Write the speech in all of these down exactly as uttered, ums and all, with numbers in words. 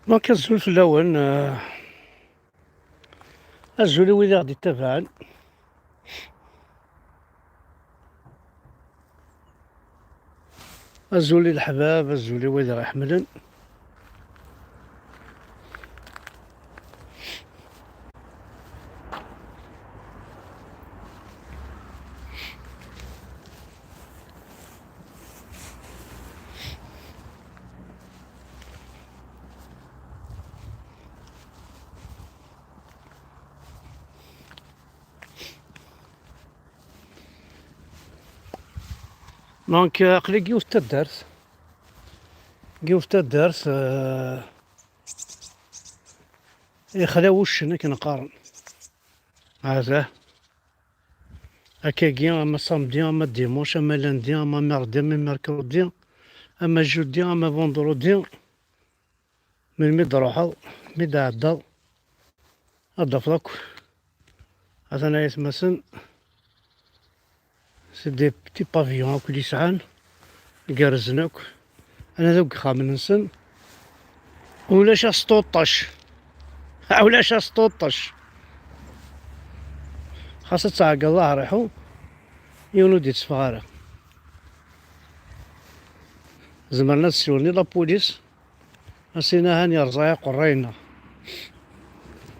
Donc, azul fell-awen, euh, azul i wid i ɣ-d-ittabaɛen. Azul i leḥbab, azul i wid i ɣ-iḥemmlen. Donc, euh, aql-i deg yiwet taddart. Deg yiwet taddart, euh, ixla wuccen, akken qqaren. Hada. Akkagi, ama samedi, ama dimanche, ama lundi, ama mardi, ama mercredi, ama jeudi, ama vendredi. Melmi d-truḥeḍ, mi d-ɛeddaḍ, ad d-tafeḍ akk. Atan ay atmaten, c'est des petits pavillons akk i sɛan, gerrzen akk. Ana deg uxxam-nsen, ulac asṭuṭec, ulac asṭuṭec. Xas ad tɛeggeḍ aɛriḥu, yiwen ur d-itteffeɣ ara. Zemren ad siwlen i lapulis. Asin ahan yerẓa aqerray-nneɣ.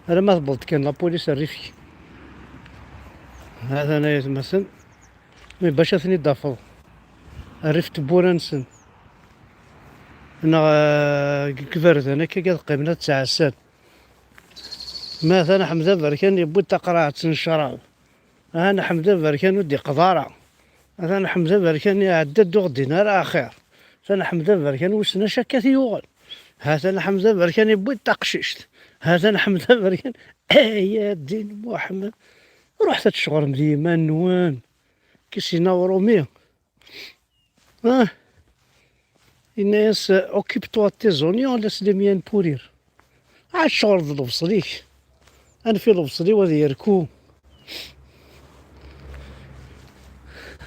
Alamma tewweḍ-d kan lapulis rrif-ik. Hatan ay atmaten. Mi bac ad ten-id-tafeḍ. Rrif tewwura-nsen. Neɣ, eh, deg iberdan akka ad qqimen ad ttɛassan. Ma atan Ḥmed Aberkan yewwi-d taqerɛet n ccrab. Atan Ḥmed Aberkan ur d-iqḍa ara. Atan Ḥmed Aberkan iɛedda-d ur ɣ-d-yenni ara axir. Atan Ḥmed Aberkan wissen acu akka t-yuɣen. Atan Ḥmed Aberkan yewwi-d taqcict. Atan Ḥmed Aberkan, ay a ddin Muḥemmed. Ruḥet ad tceɣrem d yiman-nwen. Kis yenna uṛumi. Ah. Yenna-yas, occupe-toi de tes oignons, laisse les miens pourrir. Ɛad ccɣel d lebṣel-ik. Anef i lebṣel-iw ad yerku.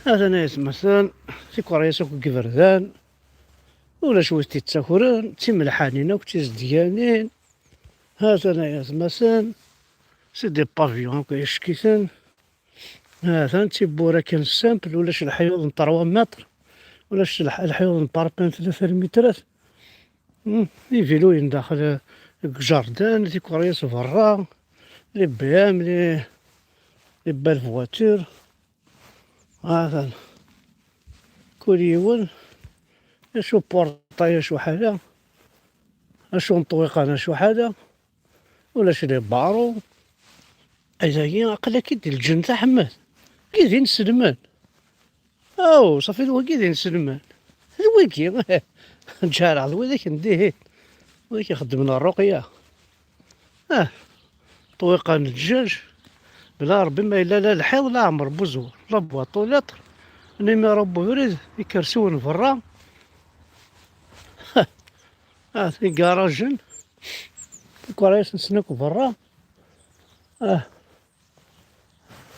Atan ay atmaten, tikerras akk deg iberdan. Ulac wi t-ittakren, d timelḥanin akk d tizedganin. Atan ay atmaten, c'est des pavillons akk ay icekiten. Atan d tiwwura kan simple, ulac leḥyuḍ n trois mètres, ulac leḥ-, leḥyuḍ n parpin tlata lmitrat. Hmm, iviluyen daxel, eh, deg jardin, tikerras berra, les B M, les, les belles voitures. Atan. Kul yiwen, acu portail, acu ḥala, acu n ṭwiqan, acu ḥala. Ulac les barreaux. Ayagi aql-ak-id di lǧennet a Ḥmed. Wagi d inselmen. Aw, ṣafi d wagi d inselmen. D wigi. Ǧareɣ d widak n dihin. Widak ixeddmen rruqya. Ah, ṭwiqa n ǧǧaǧ. Bla Ṛebbi ma yella la lḥiḍ, la ɛmer buzwur, la boîte aux lettres, numéro n ubrid, ikersiwen berra. Ah, igarajen. Tikerras-nsen akk berra. Ah,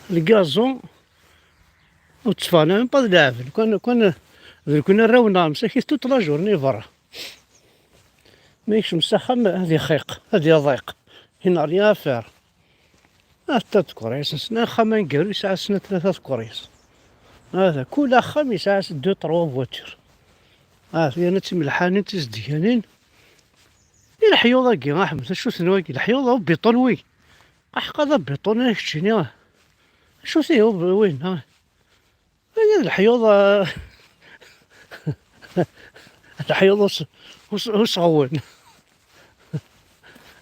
lgazu. Ur tteffɣen ara, même pas d leɛben. Kan, kan, d nekni arraw-nneɣ, msakit toute la journée berra. Ma yekcem s axxam, ad ixiq, ad iḍiq. Il n'a rien à faire. Ata tkeryas-nsen, axxam aneggaru yesɛa snat tlata tkeryas. Ata, kul axxam yesɛa s deux, trois voitures. Ata, yerna d timelḥanin, d tizedganin. I leḥyuḍ-agi, a Ḥmed, acu-ten wagi? Leḥyuḍ-a ubiṭun wi? Aḥeqqa d abiṭun, a keččini. Acu-t ihi ub-, win, ha? Wagi d leḥyuḍ, ah, leḥyuḍ us-, us-, usɣwen.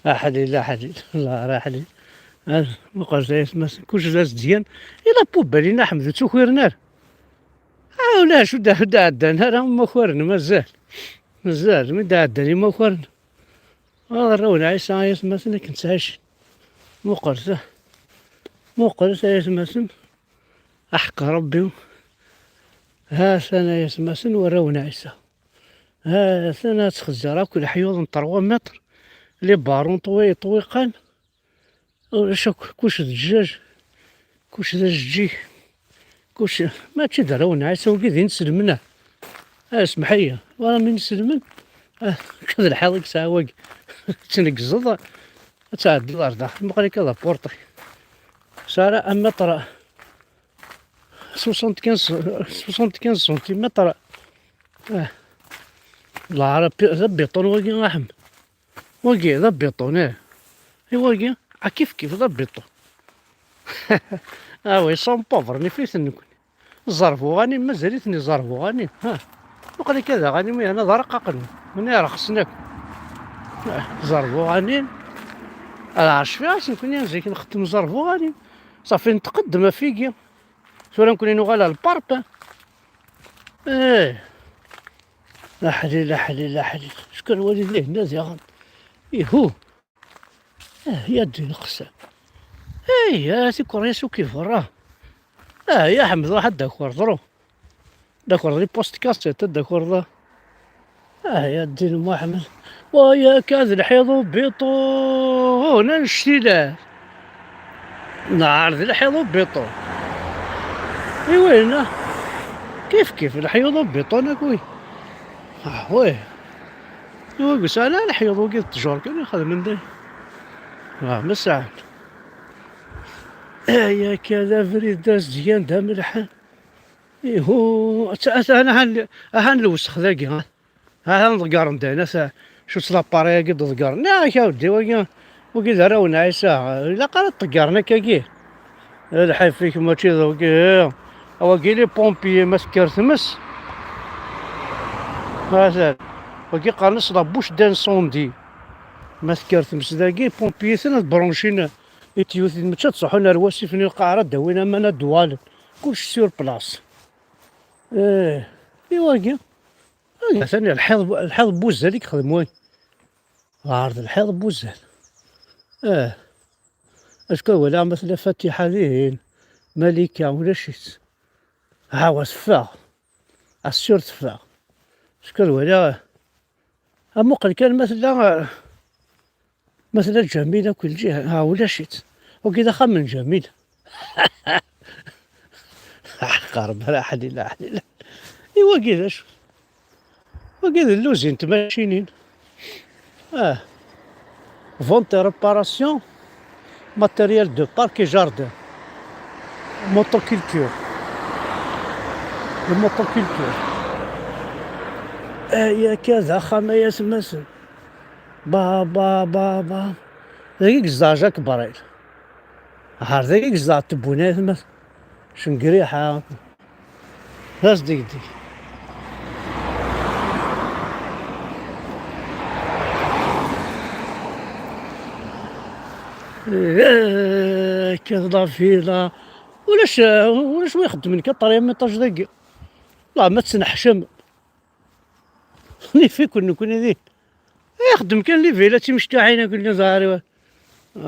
Aḥlil, aḥlil, Allah ara aḥlil. Ah, muqel tayet, ma kullec d azedgan. I la poubelle-in, a Ḥmed, ur ttukiren ara. Ah, ulac, ur d-, ur d-ɛeddan ara, umakaren, mazal. Mazal, mi d-ɛeddan imakaren. Ah, arraw n Ɛisa, ay atmaten, akken ttɛicin. Muqlet, ah. Muqlet, ay atmaten. Aḥeqq Ṛebbi. Ha-t-an ay atmaten warraw n Ɛisa. Ha-t-an ad txezzer akk leḥyuḍ n trois mètres. les barons ṭwi-, ṭwiqan. Ulac akk, kullec d ddjaj, kullec d ajeǧǧig, kullec, mačči d arraw n Ɛisa, wagi d inselmen. Ah, smeḥ-iyi, wara mi nselmen, ah, akka d lḥiḍ i yesɛa wagi. Tneggzeḍ, ad tɛeddiḍ ar daxel, meqqar akka d apurṭi. Sɛa un mètre soixante-quinze, soixante-quinze centimètres. Ah, lɛarabi d abiṭun wagi, a Ḥmed. Wagi d abiṭun, eh. I wagi, a kif kif d abiṭun. Ah oui, sont pauvres, nif-iten nekni. Ẓerbuɣanin, mazal-iten iẓerbuɣanin. Ha. Muqel akka daɣanin, mi hana d arqaqen. Mani rxsen akk. Ah, ẓerbuɣanin. Ala, cfiɣ-as nekni zik nxeddem ẓerbuɣanin. Ṣafi, netqeddem afigi. Tura nekni nuɣal ar lparp. Eh. Aḥlil, aḥlil, aḥlil. Ckan wali dihin, ad yaɣen. Ihu. Ah, ya ddin qessam. Ay, ya, tikerri-s uki berra. Ah, ya Ḥmed, ruḥ ad d-taker, ḍru. D-taker di post kassett, ad d-taker da. Ah, ya ddin Muḥemmed. Wa yak ad lḥiḍ ubiṭun, annect-ilat. Nɛer d lḥiḍ ubiṭun. I winna, kif kif, lḥiḍ ubiṭun akk wi. Ah, wi. Iwa yesɛa la lḥiḍ wagi d ttjur kan ixedmen da. Ah, ma sɛan. Ay akka d abrid d azedgan d amelḥan. Ihu, ata-, ata-, ahan, ahan lewsex dagi, ha? Ahan ḍeggren dayen, ata, cut lapaṛi-agi d-ḍeggren. Niɣ-ak a weddi, wagi, wagi d arraw n Ɛisa, ilaq ara ṭeggren akkagi. Lḥif-ik mačči d wagi, wagi les pompiers, ma tekker tmes. Atan, wagi qqaren-as la bouche d'incendie. Ma tekker tmes dagi, pompiers-ten ad branchin i tyutin, mačči ad ttruḥun ar wasif-nni lqaɛra, ad d-awin aman, ad d-uɣalen. Kullec sur place. Eh, i wagi. Atan lḥiḍ, lḥiḍ n wuzzal i yexdem wagi. Ɛreḍ lḥiḍ n wuzzal. Eh, acku walaɣ ma tella Fatiḥa dihin, Malika, ulac-itt. Ɛawa teffeɣ. Assur teffeɣ. Acku walaɣ, amuqel kan ma tella, ma tella Ǧamil akk lǧiha, ha, ulac-itt. Wagi d axxam n Ǧamil. Ḥqer, bra ḥlila, ḥlila. I wagi d acu? Wagi d lluzi n tmacinin. Ah. Vente et réparation, matériel de parc et jardin. Motoculture. De motoculture. Ay akka d axxam ay atmaten. Ba, ba, ba, ba. Dagi i yezdeɣ Jacques Brel. Ɣer dagi i yezdeɣ Tebuna, ay atmaten. Cengriḥa. D asdegdeg. Akka d la villa. Ulac, ulac wi ixeddmen quatrième étage dagi. La, ma tettneḥcam. Nif-iken nekni din. Ixeddem kan les villas d timecṭaḥin akk llan ẓɛari.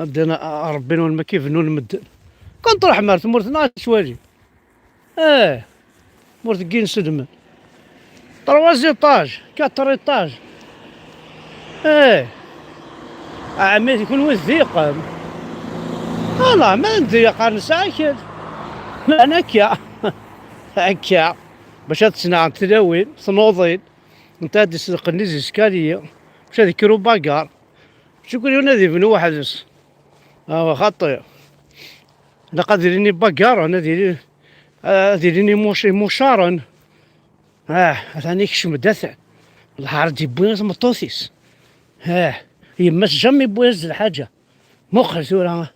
Ddin Ṛebbi-nwen ma k-ibennun medden. Kan truḥem ar tmurt neɣ ad twali. Eh, tmurt n yinselmen. Trois étages, quatre étages. Eh, ɛemmi, d kunwi d diqem. Ala, ma d diqer nesɛa kra. Meɛna akka. Akka. Bac ad ttnaɛent tlawin, tnuḍin. Nta ad d-isleqen les escaliers. Bac ad yekker ubagar. Mačči kul yiwen ad ibnu weḥd-s. Awa, xaṭi. Ilaq ad ilin ibagaren, ad ilin, ad ilin imuc-, imucaren. Ah, atan ikcem-d, atan. Lɛar d-yewwi i tmeṭṭut-is. Ah, yemma-s jamais yewwi-as-d lḥaǧa. Muqel tura.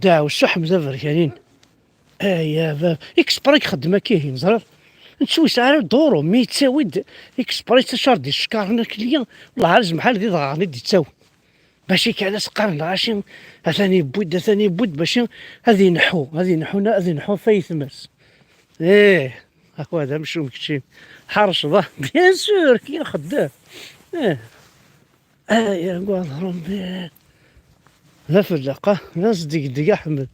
Daɛwessu Ḥmed aberkanin. Aya bab. Exprès i ixeddem akka ihi, teẓriḍ? Netta ur yesɛi ara duru, mi yettawi-d exprès tacar di ccekaren akli, lɛar zmeḥal d idɣaɣen i d-yettawi. Bac i kan as-qqaren lɣaci, atan yewwi-d, atan yewwi-d, bac ad ineḥḥu, ad ineḥḥu, ad ineḥḥu ɣef ayetma-s. Ih, awa d amcum kečči. Ḥerceḍ, ah, bien sûr, kra xeddam. Ih. Ay, agad Ṛebbi. D afelleq, ah, d asdegdeg, a Ḥmed.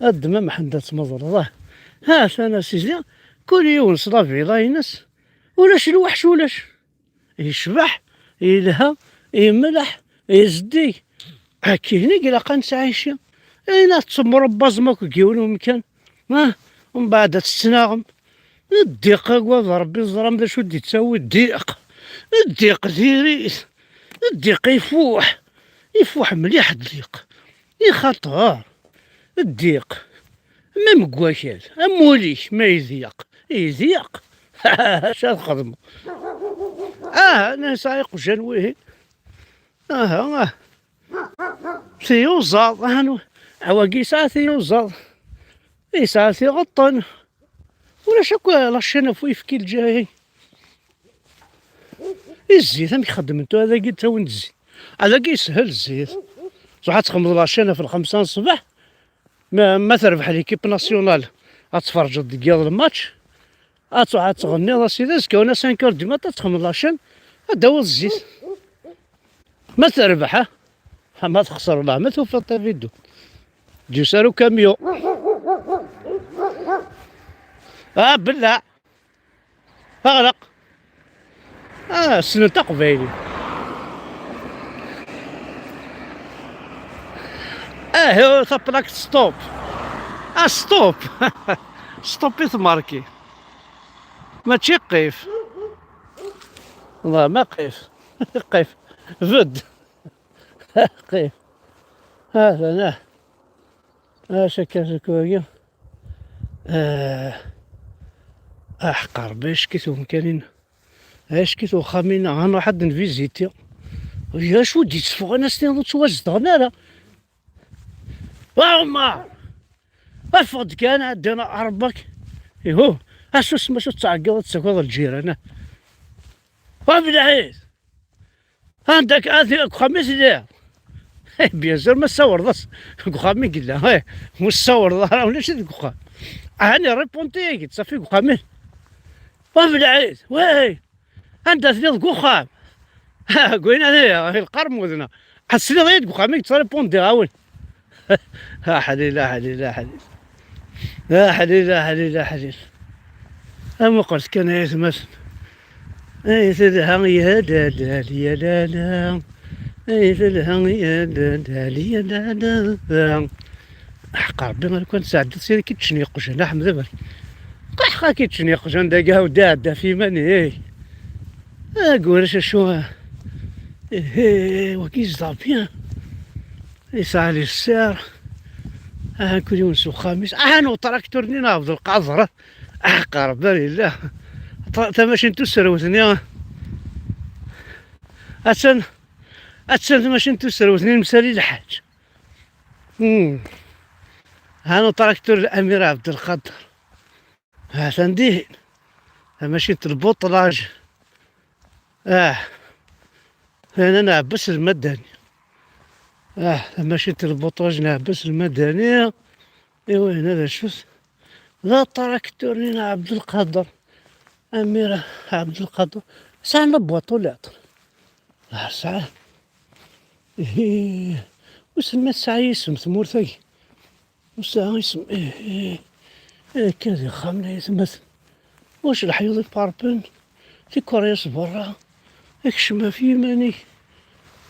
A ddem amḥend ad tmeḍleḍ, ah. Ha-t-an a sidi, kul yiwen s la villa-ines. Ulac lweḥc, ulac. Yecbeḥ, yelha, yemleḥ, Izeddig. Akken i ilaq ad nettɛici. Ayen ad temmṛebbaẓem akk deg yiwen umkan. Ah, mbeɛd ad tettnaɣem. Ddiq, agad Ṛebbi, teẓram d acu d-ittawi ddiq. Ddiq diri-t. Ddiq ifuḥ. Ifuḥ mliḥ ddiq. Ixaṭer. Ddiq. Même deg wakal. Am wul-ik ma yedyeq. Yedyeq. Acu ad xedmeɣ? Ah, nesɛa iqjan wihin. Aha, ah. Tiyuẓaḍ, ah, nu-, awagi yesɛa tiyuẓaḍ. Yesɛa tiɣeṭṭen. Ulac akk la chaîne ɣef uyefki lǧahi. I zzit, amek xeddmen tura dagi, ttawin-d zzit? Adagi yeshel zzit. Tṛuḥ ad txedmeḍ la chaîne ɣef lxemsa n ṣṣbeḥ, ma, ma terbeḥ l'équipe nationale, ad tferǧeḍ deg yiḍ lmatch, ad tṛuḥ ad tɣenniḍ a sidi, azekka wana cinq heures du matin ad txedmeḍ la chaîne, ad d-tawiḍ zzit. Ma terbeḥ, ah? Ma texṣer, la ma tufiḍ tavidu. Ǧus ar ukamyun. Ah, belleɛ. Aɣlaq. Ah, ssnen taqbaylit. Ah, taplakt stop. Ah, stop. Stop i tmarki. Mačči qif. Wallah, ma qif. Qif. Bedd. Qif. Hada, nah. Acu akka, acu akka wagi? Ah, aḥeqq Ṛebbi, ackit umkan-in. Ackit uxxam-in, ad nṛuḥ ad nviziti. Acu d-itteffɣen ass-nni ur ttwazedɣen ara. Wa Ɛmer! Ffeɣ-d kan, ɛeddi ṛebbak. Ihu, asusem, acu tettɛeggiḍ ad tessakiḍ lǧiran, ah? Wa Belɛid! Anda-k, a ti-, deg uxxam i telliḍ? Eh, bien sûr, ma tessawreḍ-as deg uxxam i yella. Eh, ma ur tessawreḍ ara, ulac deg uxxam. Ɛni répondez-iyi-d, ṣafi deg uxxam i. Wa Belɛid, way! Anda telliḍ, deg uxxam? Ah, deg wayen ad ilqar mudna. Ḥesliḍ-iyi-d deg uxxam i yettrépondiɣ-awen. Aḥlil, aḥlil, aḥlil. Aḥlil, aḥlil, aḥlil. Amuqlet kan ay atmaten. Ay telha ya dadal, ya lala. Ay telha ya dadal, ya lala. Ḥeqq Rebbi, ar kan tesɛeddiḍ sira kitchen yeqjan, a Ḥmed Aberri. Qaḥqa kitchen yeqjan dagi, hawd iɛedda f iman-ik. Ah, gurac acu, ah. Ihi, wagi yezdeɣ bien. Yesɛa les serres. Ah, kul yiwen s uxxam-is. Ah, n utraktur-nni n Ɛebdelqader. Ah, qerban yella. Tra-, tamacint userwet-nni. Attan, attan tamacint userwet-nni n Msali Lḥaǧ. Hmm. Ha n utraktur Amir Ɛebdelqader. Ha-t-an dihin. Tamacint n lbuṭlaj. Ah. Hana n Ɛebbas Lmadani. Ah, tamacint n lbuṭlaj n Ɛebbas Lmadani. Iwa hana d acu-t? D atraktur-nni n Ɛebdelqader. Amir Ɛebdelqader. Sɛan la boîte aux lettres. Ah, sɛan. Ihi. Wissen ma tesɛa yisem tmurt-agi? Ur sɛiɣ isem. Ih, ih. Akka d ixxamen ay atmaten. Wac leḥyuḍ i parpen, tikerri-s berra, kcem ɣef yiman-ik.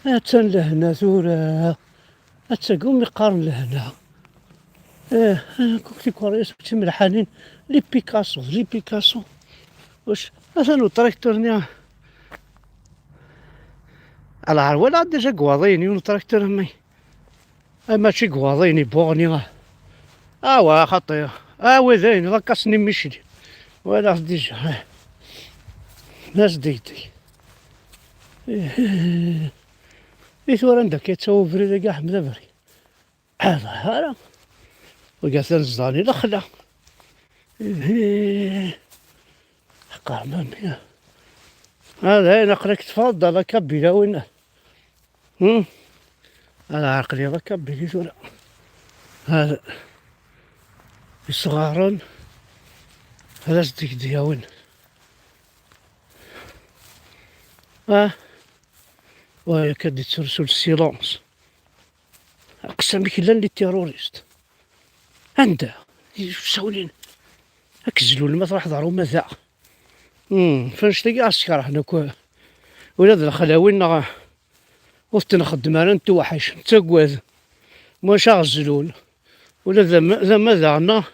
Attan lehna tura. Ad tagum mi qqaren lehna. Eh, kuk tikerri-s d timelḥanin. Li Picasso, li Picasso. Wac, atan utraktur-nni. Alahar walaɣ déjà deg waḍiyen yiwen utraktur am ay. Ah, mačči deg waḍiyen ibuɣni, ah. Awa, xaṭi. Ah, wa dayen, d akaṣ-nni n Micli. Walaɣ-t déjà, ah. D asdegdeg. I tura anda akka yettawi ubrid-agi, a Ḥmed Aberri? Ah, ḍaḥ ara. Wagi atan zedɣen i lexla. Ih. Qqar mamya. Ah, dayen, aql-ak teffɣeḍ-d a la kabila win. Hmm? Ala, aql-i d akabili tura. Hada. Isɣaren. Ad as-d-yawin. Ah. Wa akka d-ittrusu le silence. Aqsam i k-llan les terroristes. Anda? Sawlin. Ad k-zlun ma truḥeḍ ɣer umadaɣ. Hmm, f annect-agi ɣas kerhen akk. Ula d lexlawin neɣ Ur ten-nxeddem ara, nettuweḥḥec, nettagad. Maca ɣezlun. Ula d ama, d ama daɣen,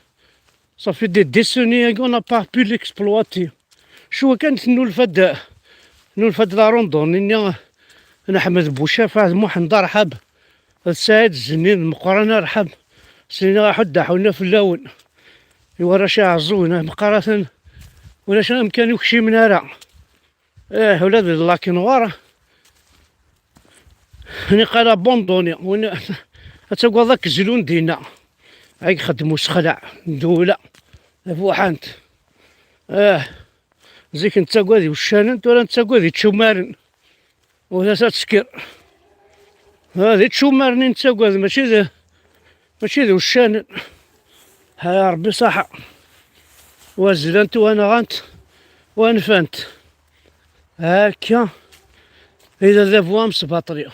ça fait des décennies qu'on n'a pas pu l'exploiter. Cwi kan tennulfa-d, tennulfa-d la randonnée-nni n Ḥmed Bucaf, Ɛad Muḥend Arḥab, d Saɛid Zzini, d Meqqran Arḥab, snin aḥuddaḥ unna fell-awen. I warrac iɛeẓẓugen, meqqar-aten, ulac amkan ur kcimen ara. Eh, ula d lakin ɣur niqal abandoni, win ad tagadeḍ ad k-zlun dinna. Ay ixeddem usexlaɛ n ddewla tafuḥant. Eh, zik nettagad i uccanen, tura nettagad i tcumaren. Ur as ad tesker. Ah, d ičumaren i nettagad, mačči d, mačči d uccanen. Ha, ya Ṛebbi ṣaḥa. Wa zlant, wa nɣant, wa nfant. Akka i d adabu amesbaṭli.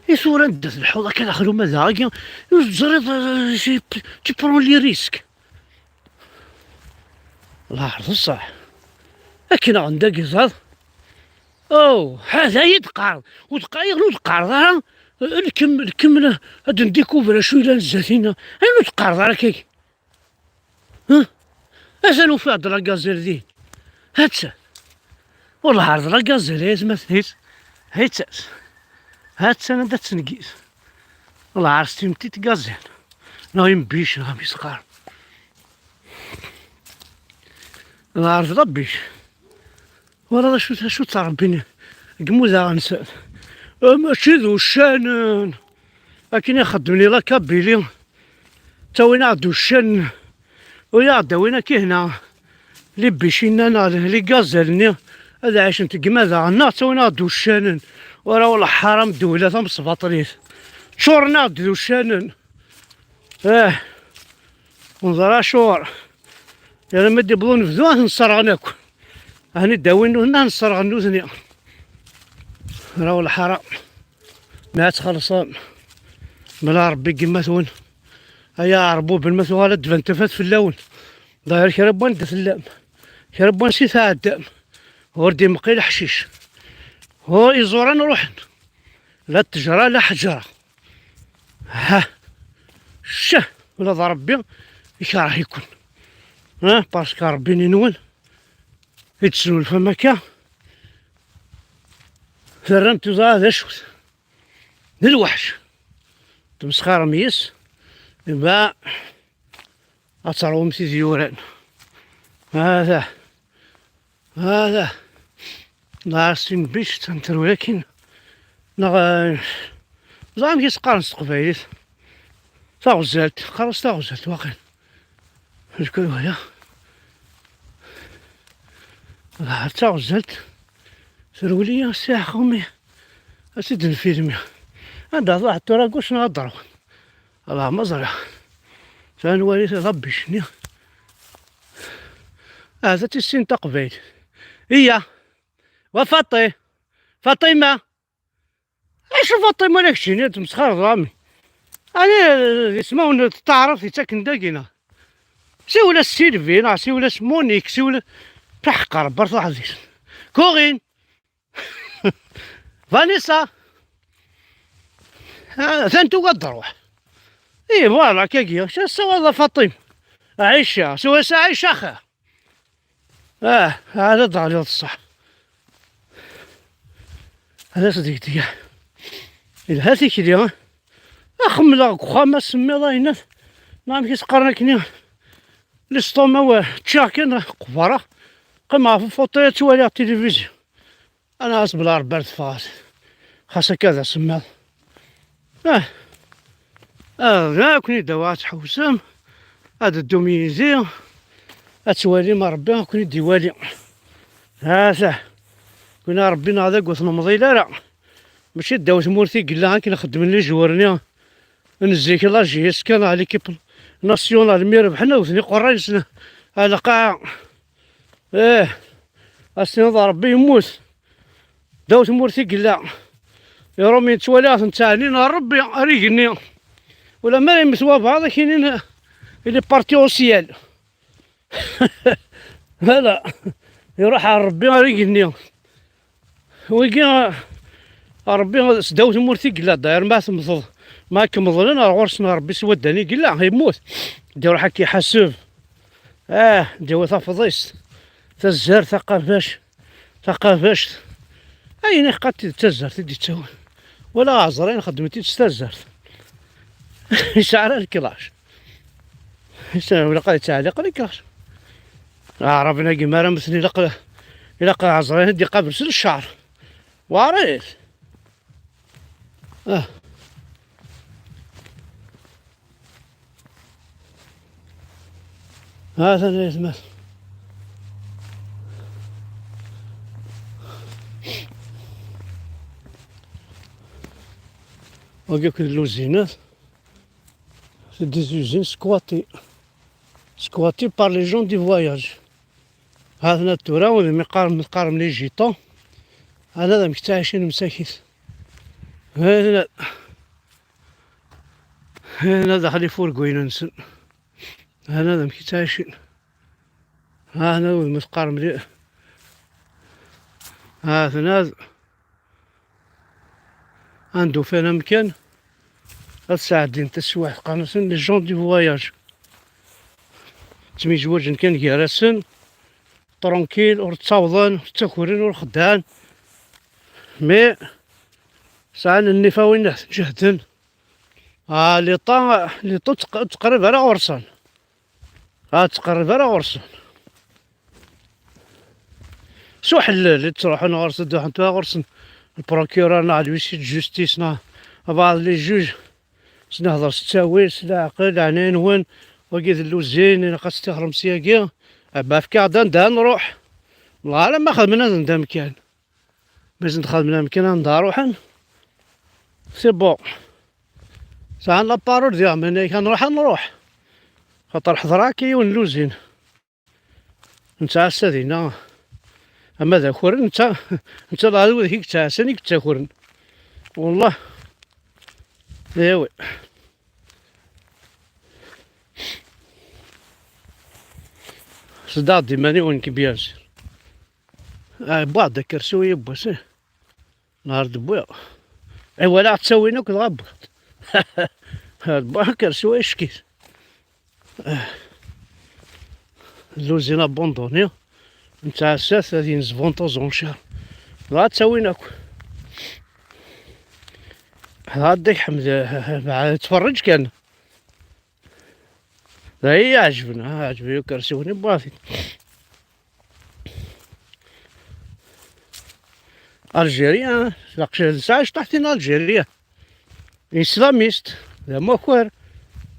I tura anda telḥuḍ akka daxel umadaɣ-agi, ur teẓriḍ, euh, tu prends les risques. Lɛerḍ ṣṣeḥ. Akken ɣen d agiẓaḍ. Oh, hada i d-qqareḍ. Ur d-qqareḍ, ur d-qqareḍ ara. Lkem, lkem, ad ndikubr acu yellan zdat-inna. Ayen ur d-qqareḍ ara kagi. Huh? Atan ufiɣ-d la gazelle din. Hatta. Wallah ɛerḍ la gazelle ay atmaten-is. Hatta. Hatta anda tt-ngiz. Wallah ɛerḍ s timetti n gazelle. Neɣ imbic, neɣ amek i s-qqaren. Neɣ ɛerḍ la biche. Walaḍ acu, acu ttṛebbin deg imudaɣ-nsen. Eh, mačči d uccanen. Akken i xeddmen i la Kabylie. Ttawin-aɣ-d uccanen. Ur aɣ-d-awin akka hna. Les biches-inna neɣ les gazelles-nni ad ɛicent deg imadaɣ-nneɣ, ttawin-aɣ-d uccanen. Ur aɣ-leḥḥar am ddewla tamesbaṭlit. Ččuren-aɣ-d d uccanen. Eh, unẓar acuɣer. Yerna ma d-iwweḍ unebdu, ad ten-sserɣen akk. Ɛni d-awin nutni, ad ten-sserɣen nutni. Raw lḥara. Ma ad txellṣem. Mela Ṛebbi deg yemma-twen. Ay aɛerbuben, ma tuɣal ad d-tban tafat fell-awen. Ḍayer kra n wanda tellam. Kra n wansi tɛeddam. Ur d-imeqqi leḥcic. Ur iẓuran ruḥen. La ttejra, la ḥejra. Ha. Ccah, ula d Ṛebbi ikerh-iken. Ha, parce que Ṛebbi-nni-nwen i d-tesnulfam akka. Terram tuẓa d acu-t. D lweḥc. Tmesxirem yes. Iba ad teṛwum tid yuran. Hada. Hada. Neɣ sin bic, tanterwi akkin. Neɣ, eh, ẓer amek i s-qqaren s teqbaylit. Taɣzalt. Qqaren-as taɣzalt, waqil. Lkul waya. Ḍehr taɣzalt. Terwel-iyi si ḥumi. Ad tt-id-nfilmi. Anda ḍaɛet tura guc neɣ ad d-ṛwan. Allah ma ẓriɣ. Tura nwali tabbic-nni. Ahat ad tissin taqbaylit. Iya. Wa Faṭi. Faṭima. Acu Faṭima la keččini, ad tmesxareḍ a mmi? Ani d ismawen n taɛrabt yettaken dagi neɣ? Siwel-as Sylvie neɣ siwel-as Monique, siwel-, taḥeqqer ber taḥdist. Corinne. Vanessa. Ah, atan tugi ad d-truḥ. Ih, voilà, kagi, acu tessawaleḍ a Faṭima? Ɛica, siwel-as Ɛica axir. Ah, ad d-ɣliḍ ṣṣeḥ. Ad as-degdgeɣ. Ilha tikli, ah. Xemmleɣ deg uxxam asemmiḍ ayennat. Neɣ amek i s-qqaren akkenni? L'estomac, eh, ččiɣ kan, qebreɣ. Qqimeɣ ɣef ufuṭi ad ttwaliɣ tilivizyu. Ana as bla Rebbi ar teffɣeḍ. Xas akka d asemmiḍ. Ah. Ah, da ad ken-id-awiɣ ad tḥewsem, ad teddum yid-i, ad twalim Rebbi ad ken-id-iwali. Hata. Kuna Rebbi neɣ d agut nemḍil ara. Mačči ddaw tmurt i yella akken xeddmen les joueurs-nni n zik, la J S K neɣ l'équipe nationale, mi rebḥen awten iqerray-nsen ar lqaɛa. Ih, as-tiniḍ Rebbi yemmut. Ddaw tmurt i yella. Iṛumyen ttwaliɣ-ten ttɛennin ɣer Rebbi ar igenni. Ulamma yemmet wabɛaḍ ad k-inin il est parti au ciel. Hala, iṛuḥ ɣer Rebbi ar igenni. Wigi, Ṛebbi sdaw tmurt i yella, dayir ma temmteḍ, ma kem-ḍlen ar ɣur-sen Ṛebbi s waddan i yella, yemmut. D-iruḥ ad k-iḥaseb. Ah, d-yawi tafḍist. Tazzart, taqabact, taqabact. Ayen iḥqa d tazzart i d-ittawin. Wala aɛezri nxeddem-it-id s tazzart. Yesɛa ara leklac. Yesɛa, ilaq ad yettɛelliq leklac. Aɛraben-agi mi ara mmten ilaq, ilaq aɛezri ad d-iqabel s lecɛer. Warit. Ah. Ha-t-an ayetma. Wagi akk d lluzinat. C'est des usines squattées. Squattées par les gens du voyage. Ha-ten-a tura, wid mi qqaren, mi teqqarem les gitans. Ana d amek ttɛicin msakit. Ha-ten-a. Hna daxel ifurguyen-nsen. Hna d amek i ttɛicin. Hna wid ma teqqarem li. Hna d anda ufan amkan ad sɛeddin taswiɛt, qqaren-asen les gens du voyage. Ttemyezwaǧen kan gar-asen, tranquille, ur ttawḍen, ur ttakren, ur xeddɛen. Mais sɛan nnif a winnat, ǧehden. Ah, les temps, les temps ur ttqerrib ara ɣur-sen. Ah, ur ttqerrib ara ɣur-sen. S uḥellel i ttruḥun ɣur-sen, ad ruḥen tura ɣur-sen le procureur neɣ l'huissier de justice neɣ بعض les juges. S nehḍer s ttawil, s leɛqel, leɛnaya-nwen, wagi d lluzin, ilaq ad tt-tixrem syagi. Ah, bah, efk-aɣ-d anda ad nruḥ. Wellah alamma xedmen ad nda amkan. Ma zend xedmen amkan anda ruḥen. C'est bon. Sɛan la parole diɣ, ma nna-yak ad nruḥ, ad nruḥ. Xaṭer ḥeḍreɣ akka yiwen n lluzin. Nettɛassa dinna. Ama d akren, netta, netta d aɛdaw deg i yettɛassan, i yettakren. Wallah. Yawi. Sdaɣ-d iman-iw nekk, bien sûr. Ah, wwiɣ-d akersi-w yiwwas, eh. Nehar d-wwiɣ. Ay walaɣ ttawin akk dɣa wwiɣ-d. Wwiɣ akersi-w ayeckit. Ah. Lluzin abandonné. Nettɛassa-t ad yenzeb en temps en temps. Dɣa ttawin akk. Dɣa Dda Ḥmed, ah, ah, ah, ttferriǧ kan. D ay iɛejben, ah, ɛejben ukersi-nni n Buɛfit. Algérie, ah, laqc-, tesɛa cṭaḥtin Algérie. Islamiste, d amakar,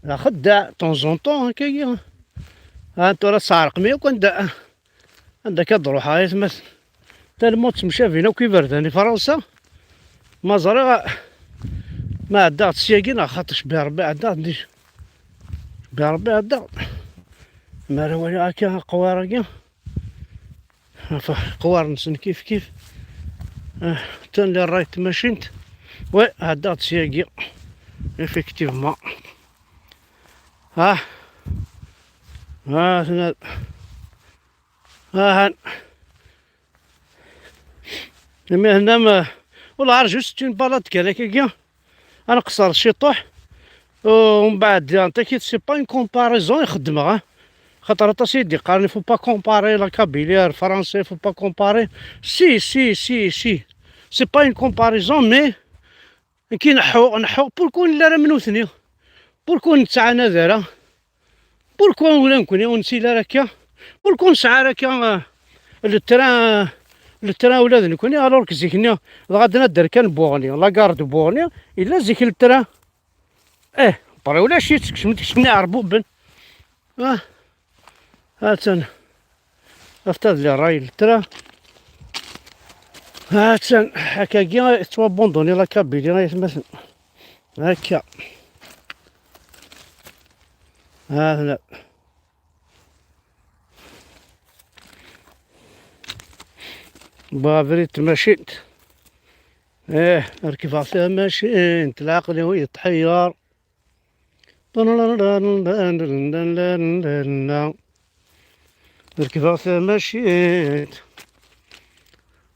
d axeddaɛ, de temps en temps, akkagi. Ah, tura tesɛerqem yakk anda. Anda akka d-ruḥeɣ ay atmaten? Tellement ttemcabin akk iberdan i Fransa. Ma ẓriɣ ma ɛeddaɣ-d syagi neɣ xaṭi, cebbi Rebbi ɛeddaɣ-d. Cebbi Rebbi ɛeddaɣ. Mi ara waliɣ akka aqwar-agi. Aqwar-nsen kif kif. Ah, atan les rails n tmacint. Ouais, ɛeddaɣ-d syagi. Effectivement. Ah. Ah, tna-, Ahan. Imi hna ma-, والله juste une balade kan akkagi. Ad nqeṣṣer ciṭuḥ. Umbeɛd diɣen takit, c'est pas une comparaison i xeddmeɣ, ah. Xaṭer aṭas i d-iqqaren, il faut pas comparer la Kabylie ar Fransa, il faut pas comparer. Si, si, si, si. C'est pas une comparaison, mais nekki neḥḥuɣ, neḥḥuɣ, pourquoi ur nelli ara am nutni? Pourquoi ur nettɛanad ara? Pourquoi ula nekkni ur nettili ara akka? Pourquoi ur nesɛi ara akka, euh, le train, le train ula d nekkni, alors que zik-nni dɣa d nadder kan n Buɣni, la gare de Buɣni, yella zik le train. Eh, après ulac-itt, kecmen-d, kecmen iɛerbuben. Ah, ha-tt-an. Afta d les rails n le train. Ha-tt-an, akkagi tettwabanduni la Kabylie, ay atmaten. Akka. Ha-ten-a. Wwiɣ abrid n tmacint. Ih, rekbeɣ tamacint, leɛqel-iw yetḥeyyeṛ. Rekbeɣ tamacint.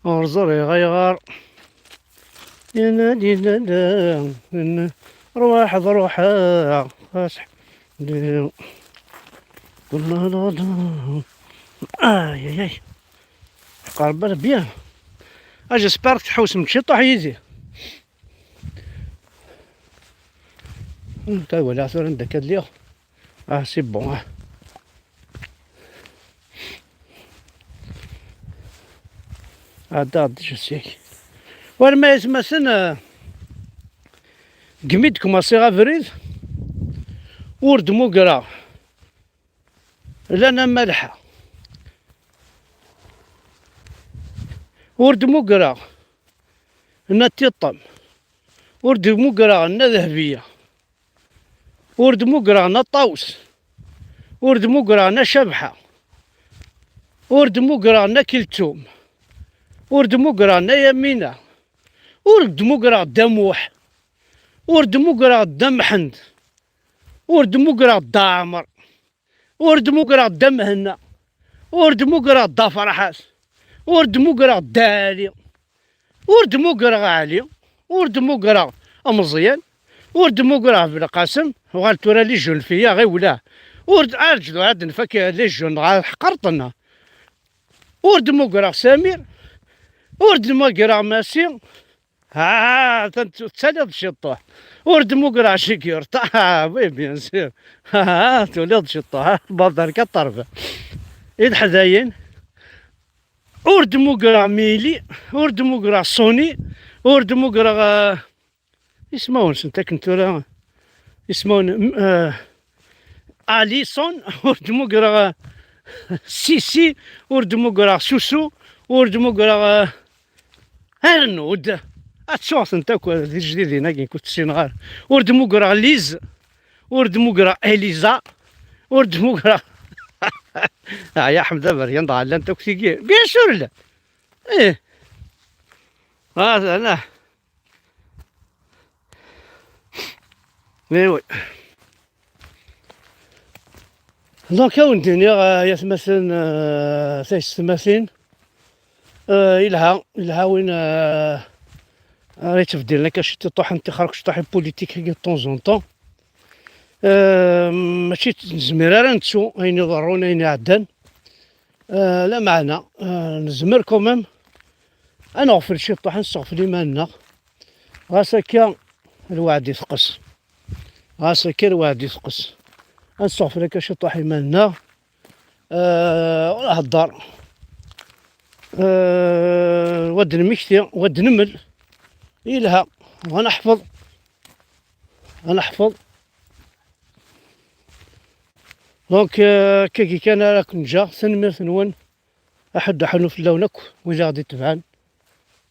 Ur ẓriɣ ayɣer Ruḥ d ruḥeɣ. Ay, ay, ay. Qerb bien. Ah, j'espère que tḥewsem ciṭuḥ yid-i. Hmm, ta wala tura anda akka lliɣ. Ah, c'est bon, ah. Ɛedda, ɛedda, je sais. War ma yesmasen, eh, gmi d-kmaṣiɣ abrid, ur d-mugreɣ la Nna Malḥa, ur d-mugreɣ Nna Tiṭem, ur d-mugreɣ Nna Dehbiya, ur d-mugreɣ Nna Ṭawes, ur d-mugreɣ Nna Cabḥa, ur d-mugreɣ Nna Keltum, ur d-mugreɣ Nna Yamina, ur d-mugreɣ Dda Muḥ, ur d-mugreɣ Dda Mḥend, ur d-mugreɣ Dda Ɛmer, ur d-mugreɣ Dda Mhenna, ur d-mugreɣ Dda Ferḥat, ur d-mugreɣ Dda Ɛli, ur d-mugreɣ Ɛli, ur d-mugreɣ Ameẓyan, ur d-mugreɣ Belqasem. Uɣal tura les jeunes filla ɣiwla. Ur d-, arǧu ad nfak les jeunes ɣer ḥqerṭen. Ur d-mugreɣ Samir, ur d-mugreɣ Masi. Ha, tent-, tettaliḍ ciṭuḥ. Ur d-mugreɣ Jigurta. Ah, oui, bien sûr. Ha, tuliḍ ciṭuḥ. Ha, Bader Kaṭerb. I leḥdayen. Ur d-mugreɣ Mili, ur d-mugreɣ Sony, ur d-mugreɣ, eh, ismawen-nsent akken tura, ismawen, m-, eh, Alison, ur d-mugreɣ, eh, Sisi, ur d-mugreɣ Susu, ur d-mugreɣ, eh, Arnud. Ad ttuɣ-tent akk, eh, d ijdidin-agi, ur tt-ssineɣ ara. Ur d-mugreɣ Liz, ur d-mugreɣ Eliza, ur d-mugreɣ. Ɛya Ḥmed Aberyan, dɣa llant akk tigi. Bien sûr, llan. Ih. Ah, ana. Mais oui. Donc, ad wen-d-iniɣ, eh, ay atmaten, eh, taysetmatin, eh, yelha, yelha win, eh, ara yettbeddilen akka ciṭuḥ n tixer, ciṭuḥ n politique-agi de temps en temps. Eh, mačči nezmir ara nettu ayen iḍerrun, ayen iɛeddan. Eh, lameɛna, eh, nezmer quand même ad neɣfel ciṭuḥ, ad nesseɣfel iman-nneɣ. Ɣas akka, lweɛd iteqqes. Ɣas akka, lweɛd iteqqes. Ad nesseɣfel akka ciṭuḥ iman-nneɣ. Eh, ur nhedder. Eh, wa d-nmekti, wa d-nemmel. Yelha. Wa neḥfeḍ. Ad neḥfeḍ. Donc, euh, akkagi kan ara ken-ǧǧeɣ. Tanemmirt-nwen. Aḥuddu aḥunnu fell-awen akk wid i ɣ-d-itebɛen.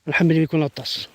Nḥemmel-iken aṭas.